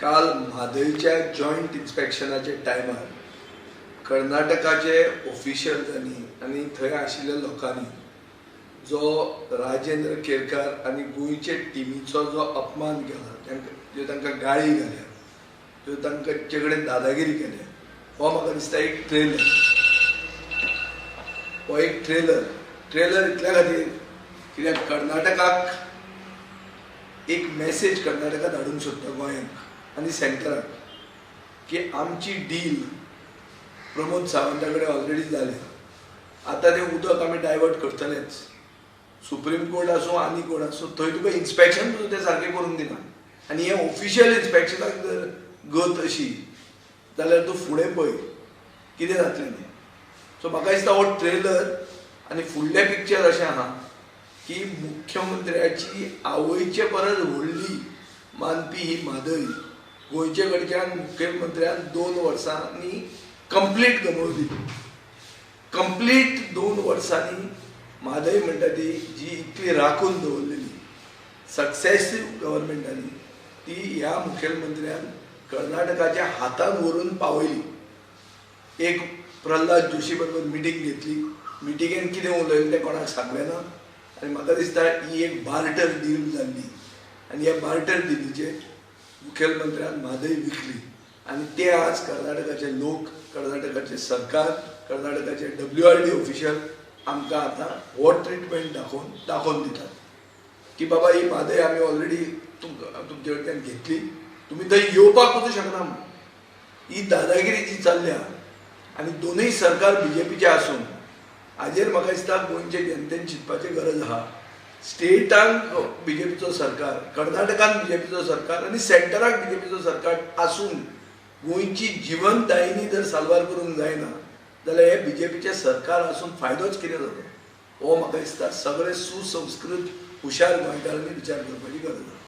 काल म्हादयच्या जॉयंट इन्स्पेक्शनाच्या टायमार कर्नाटकाचे ऑफिशियल्सांनी आनी थंय आशिल्ल्या लोकांनी जो राजेंद्र केरकार आनी गोंयचे टिमीचो जो अपमान केला, तांकां ज्यो तांकां गाळी घाल्या, ज्यो तांचे कडेन दादागिरी केल्या, हो म्हाका दिसता एक ट्रेलर. हो एक ट्रेलर ट्रेलर इतल्या खातीर कित्याक कर्नाटकाक एक मॅसेज कर्नाटका धाडूंक सोदता गोंयांक आनी सेंटराक की आमची डील प्रमोद सावंता कडेन ऑलरेडी जाल्या, आतां तें उदक आमी डायवर्ट करतलेच. सुप्रीम कोर्ट आसूं आनी कोण आसूं, थंय तुका इन्स्पेक्शन सुद्दां तें सारकें करूंक दिना. आनी हें ऑफिशियल इन्स्पेक्शनाक जर गत अशी जाल्यार तूं फुडें पळय कितें जातलें तें. सो म्हाका दिसता हो ट्रेलर आनी फुडलें पिक्चर अशें आहा की मुख्यमंत्र्याची आवयचे परस व्हडली मानपी ही म्हादय गोंयचे कडच्यान मुख्यमंत्र्यान 2 वर्सांनी कंप्लीट गमवली. कंप्लीट 2 वर्सांनी म्हादय म्हणटा ती जी इतली राखून दवरलेली सक्सेसीव गव्हर्मेंटांनी ती ह्या मुखेलमंत्र्यान कर्नाटकाच्या हातान व्हरून पावयली. एक प्रल्हाद जोशी बरोबर मिटींग घेतली, मिटिंगेन कितें उलयलें तें कोणाक सांगलें ना. आनी म्हाका दिसता ही एक बार्टर डील जाल्ली आनी ह्या बार्टर डिलीचेर मुखेलमंत्र्यान म्हादय विकली आनी ते आज कर्नाटकाचे लोक, कर्नाटकाचे सरकार, कर्नाटकाचे WRD official आमकां आतां हो ट्रिटमेंट दाखोवन दितात की बाबा ही म्हादय आमी ऑलरेडी तुमचे कडल्यान घेतली, तुमी थंय येवपाक वचूं शकना म्हूण. ही दादागिरी जी चल्ल्या आनी दोनूय सरकार बीजेपीचे आसून हाजेर म्हाका दिसता गोंयचे जनतेन चिंतपाची गरज आहा. स्टेटांक बीजेपीचो सरकार, कर्नाटकान बीजेपीचो सरकार आनी सेंटराक बीजेपीचो सरकार आसून गोंयची जिवनदायिनी जर साल्वार करूंक जायना जाल्यार हे बीजेपीचें सरकार आसून फायदोच कितें जाता हो म्हाका दिसता सगळे सुसंस्कृत हुशार गोंयकारांनी विचार करपाची गरज आसा.